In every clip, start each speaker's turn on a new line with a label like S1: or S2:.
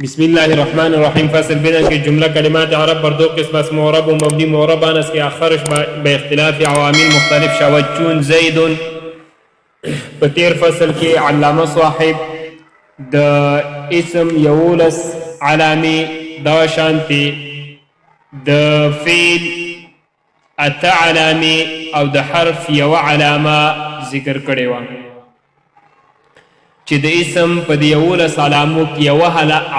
S1: بسم الله الرحمن الرحیم. فصل بدن که جمله کلمات عرب بر دو قسم است، معرب و مبنی. معرب آن است که آخرش به اختلاف عوامل مختلف شود، چون زید. په تیر فصل کې علامه صاحب د اسم 11 علامې، دا شانتي د فعل اته علامې او د حرف یوه علامه ذکر کړې وه، چې د اسم په دې 11 علامو کې یوه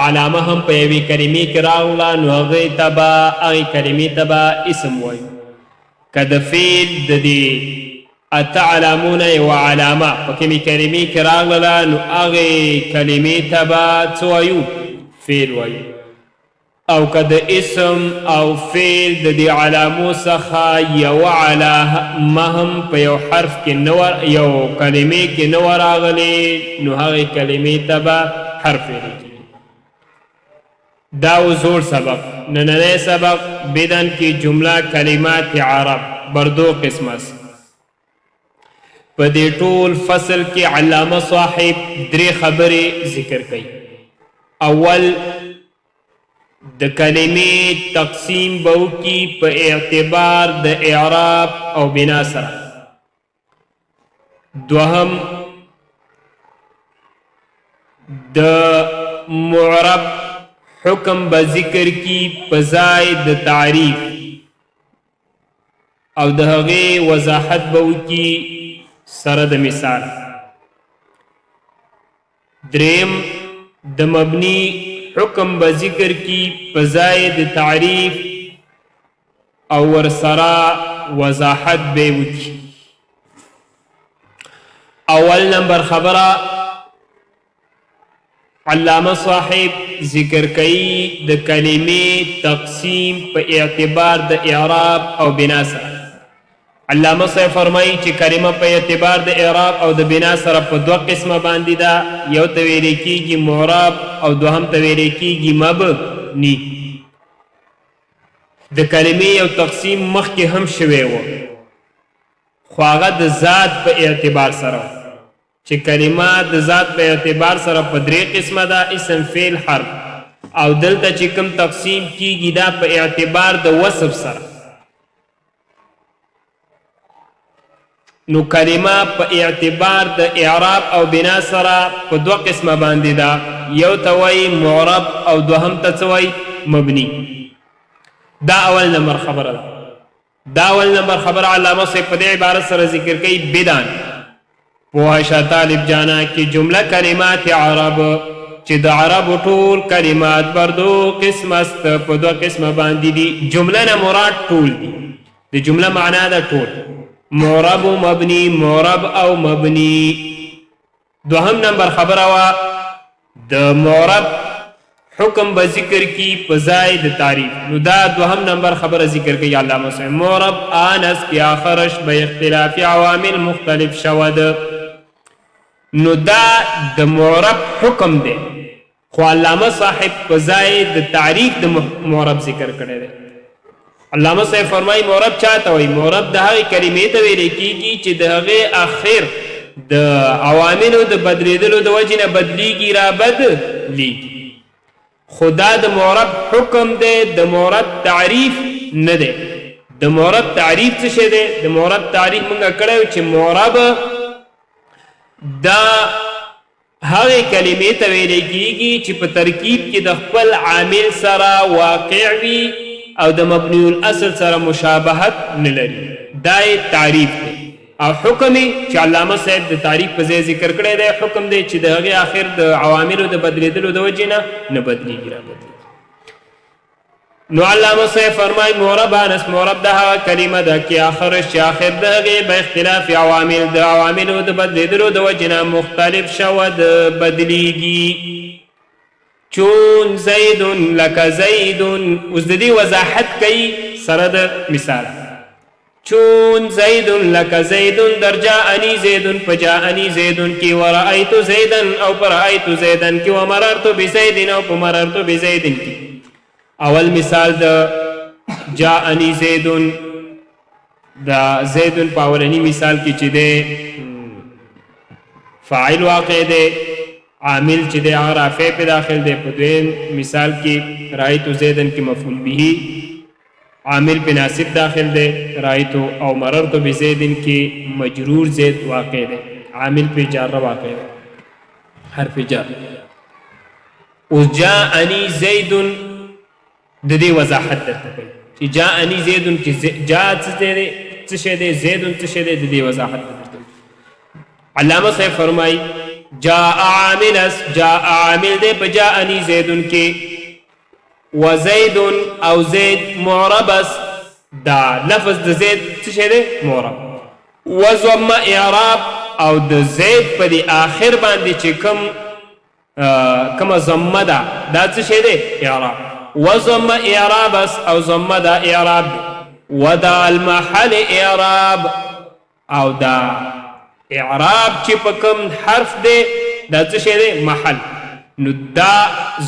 S1: علامه هم په یوې کلمې کې راغله، نو هغې ته به، هغې کلمې ته به اسم وایو. که د فعل د دې اته علامو نه یوه علامه په کومې کلمې کې راغله، نو هغې کلمې ته به څه وایو؟ فعل وایو. او که د اسم او فعل د دې علامو څخه یوه علامه هم په یو حرف کې نه ور، یو کلمې کې نه وه راغلې، نو هغې کلمې ته به حرف ویل کېږي. دا و زوړ سبق. نننی سبق بدن کې جمله کلمات عرب بر دو قسم است. په دې ټول فصل کې علامه صاحب درې خبرې ذکر کړي. اول، د کلمې تقسیم به وکړي په اعتبار د اعراب او بنا سره. دوهم، د معرب حکم به ذکر کی په ځای د تعریف او د هغې وضاحت به وکړي سره د مثال. دریم، د مبني حکم به ذکر کی په ځای د تعریف او ورسره وضاحت به وکړي. اول نمبر خبره علامه صاحب ذکر کوي، د کلمې تقسیم په اعتبار د اعراب او بنا سره. علامه صاحب فرمایي چې کلمه په اعتبار د اعراب او د بنا سره په دوه قسمه باندې ده، یو ته ویل کېږي معرب او دوهم ته ویل کېږي مبني. د کلمې یو تقسیم مخکې هم شوی و، خو هغه د ذات په اعتبار سره، چې کلمه د ذات په اعتبار سره په درې قسمه ده: اسم، فعل، حرف. او دلته چې کوم تقسیم کیږي، دا په اعتبار د وصف سره. نو کلمه په اعتبار د اعراب او بنا سره په دوه قسمه باندې ده، یو ته وایي معرب او دوهم ته څه وایي؟ مبني. دا اول نمبر خبره ده. دا اول نمبر خبره علامه صاحب په دې عبارت سره ذکر کوي: بدان، پوه شه طالب جانا، کې جمله کلمات عرب، چې د عربو ټول کلمات بر دو قسم است، په دوه قسمه باندې دي. جمله نه مراد ټول دي، د جمله معنا ده ټول. معرب و مبني، معرب او مبني. دوهم نمبر خبره وه، د معرب حکم به ذکر کی په ځای د تعریف. نو دا دوهم نمبر خبره ذکر کوي علامه صاحب: معرب آن است که آخرش به اختلاف عوامل مختلف شود. نو دا د معرب حکم دی، خو علامه صاحب په ځای د تعریف د معرب ذکر کړی دی. علامه صاحب فرمایي، معرب چاته وایي؟ معرب د هغې کلمې ته ویل کېږي چې د هغې اخر د عواملو د بدلېدلو د وجې نه بدلیږي، را بدلیږي. خو دا د معرب حکم دی، د معرب تعریف نه دی. د معرب تعریف څه شی دی؟ د معرب تعریف مونږ کړی چې معرب دا هغې کلمې ته ویل کېږي چې په ترکیب کې د خپل عامل سره واقع وي او د مبني الاصل سره مشابهت نه لري. دا یې تعریف دی. او حکم یې چې علامه صاحب د تعریف په ځای ذکر کړی دی، حکم دی چې د هغې آخر د عواملو د بدلېدلو د وجې نه نه بدلیږي، را بدلیږي. نو علامه صاحب فرمای، معرب آن است، معرب د هغه کلمه ده کې آخرش، چې آخر د هغې به اختلاف عوامل، د عواملو د بدلېدلو د وجې نه مختلف شود، بدلیږي، چون زید، لکه زید. اوس د دې وضاحت کوي سره د مثال. چون زید، لکه زید، در جاءنی زید، په جاءنی زید کې، ورأیت زیدا، او په رأیت زیدا کې، ومررت بزید، او په مررت بزید کې. اول مثال د جاءنی زید، د زید په اولنی مثال کې چې دی فاعل واقع دی، عامل چې دی هغه رافع په داخل دی. په دویم مثال کې رایت زیدن کې مفعول به عامل په ناصب داخل دی. رایت او مررت بزیدن کې مجرور زید واقع دی، عامل په جار واقع دی، حرف جر. اوس جاءنی زید د دې وضاحت درته کوي چې جاءنی زید کې جاء څه دی، څه شی دی، زید څه شی دی، د دې وضاحت درته کوي. علامه صاحب فرمای جاء عامل اس، جاء عامل دی په جاءنی زید کې، وزید او زید معرب اس، دا لفظ د زید څه شی دی؟ معرب. وضم اعراب او د زید په دې آخر باندې چې کوم کومه ضمه ده دا څه شی دی؟ اعراب. وضم اعراب اس او ضمه دا اعراب دی. ودا المحل اعراب او دا اعراب چې په کوم حرف دی دا څه شی دی؟ محل. نو دا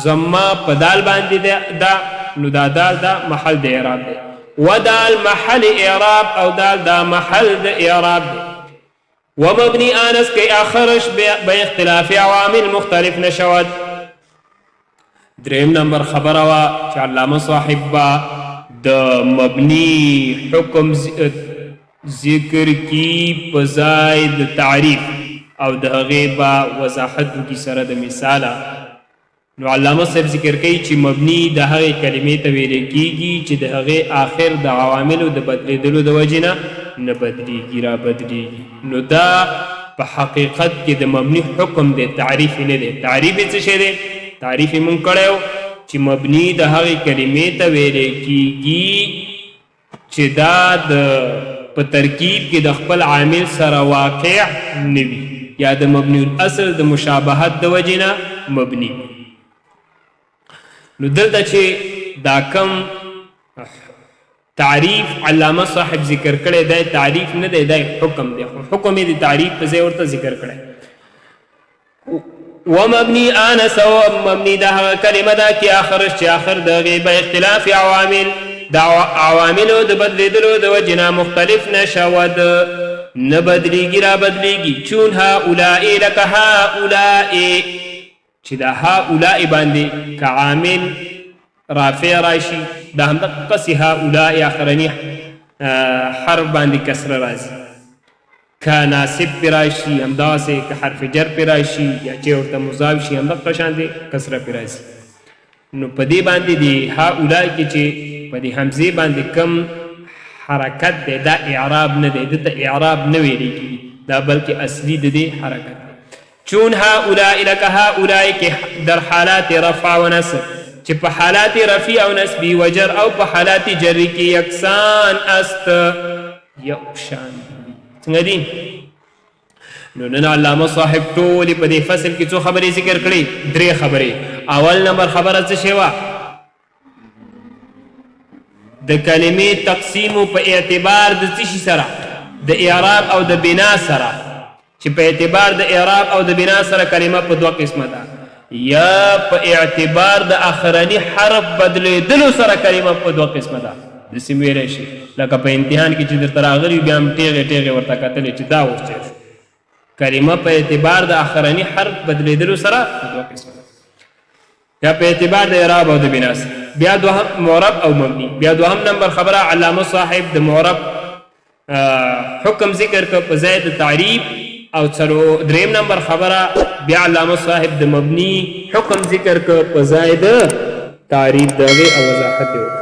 S1: ضمه په دال باندې ده، نو دا دال دا محل د اعراب دی. ودال محل اعراب او دال دا محل د اعراب دی. ومبني آنس کې آخرش به اختلاف عوامل مختلف نشود. دریم نمبر خبره وه چې علامه صاحب به د مبني حکم ذکر کی په ځای د تعریف او د هغې به وضاحت وکړي سره د مثاله. نو علامه صاحب ذکر کوي چې مبني د هغې کلمې ته ویل کېږي چې د هغې آخر د عواملو د بدلېدلو د وجې نه نه بدلېږي، را بدلېږي. نو دا په حقیقت کې د مبني حکم دی، تعریف نه دی. تعریف یې څه شی دی؟ تعریف یې مونږ کړی و چې مبني د هغې کلمې ته ویل کېږي چې دا د په ترکیب کې د خپل عامل سره واقع نه وي یا د مبني الاصل د مشابهت د وجې نه مبني وي. نو دلته چې دا کم تعریف علامه صاحب ذکر کړی دی تعریف نه دی، دی حکم دی، خو حکم یې د تعریف په ځای ورته ذکر کړی. ومبني آنس او مبني د هغه کلمه ده کې آخر چې آخر د هغې به اختلاف عوامل د عواملو د بدلېدلو د وجې نه مختلف نه شود، نه بدلېږي را بدلېږي. چون هؤلاء لکه هؤلاء چې د هؤلاء باندې که عامل رافع راشي دا همدقسې هؤلاء آخرني حرف باندې کسره راځي، که ناصب پې راشي همداسې، که حرف جر پې راشي یا چې ورته مضاف شي همدغه شان دی کسره پې راځي. نو په دې باندې د هؤلاء کې چې په دې همزې باندې کم حرکت دی دا اعراب نه دی، دته اعراب نه ویل کېږي دا، بلکې اصلي د دې حرکت دی. چون هؤلاء لکه هؤلاء کې در حالات رفع و نصب چې په حالات رفع او نصبی و جر او په حالات جر کې یکسان است، یو شان دي. څنګه دي؟ نو نن علامه صاحب ټولې په دې فصل کې څو خبرې ذکر کړې؟ درې خبرې. اول نمبر خبره څه شی وه؟ د کلمې تقسیم په اعتبار د څه شي سره؟ د اعراب او د بنا سره، چې په اعتبار د اعراب او د بنا سره کلمه په دوه قسمه ده، یا په اعتبار د اخرني حرف بدلېدلو سره کلمه په دوه قسمه ده. داسې هم ویلی شي لکه په امتحان کې چې درته راغلي بیا هم ټیغې ټیغې ورته کتلې چې دا اوس چېرې شو. کلمه په اعتبار د اخرني حرف بدلېدلو سره په دوه قسمه ده، یا په اعتبار د اعراب او د بنا سره. بیا دوهم معرب او مبني. بیا دوهم نمبر خبره علامه صاحب د معرب حکم ذکر کړ په ځای د تعریف، او دریم نمبر خبره بیا علامه صاحب د مبني حکم ذکر کړ په ځای د تعریف د هغې او وضاحت یې وکړ.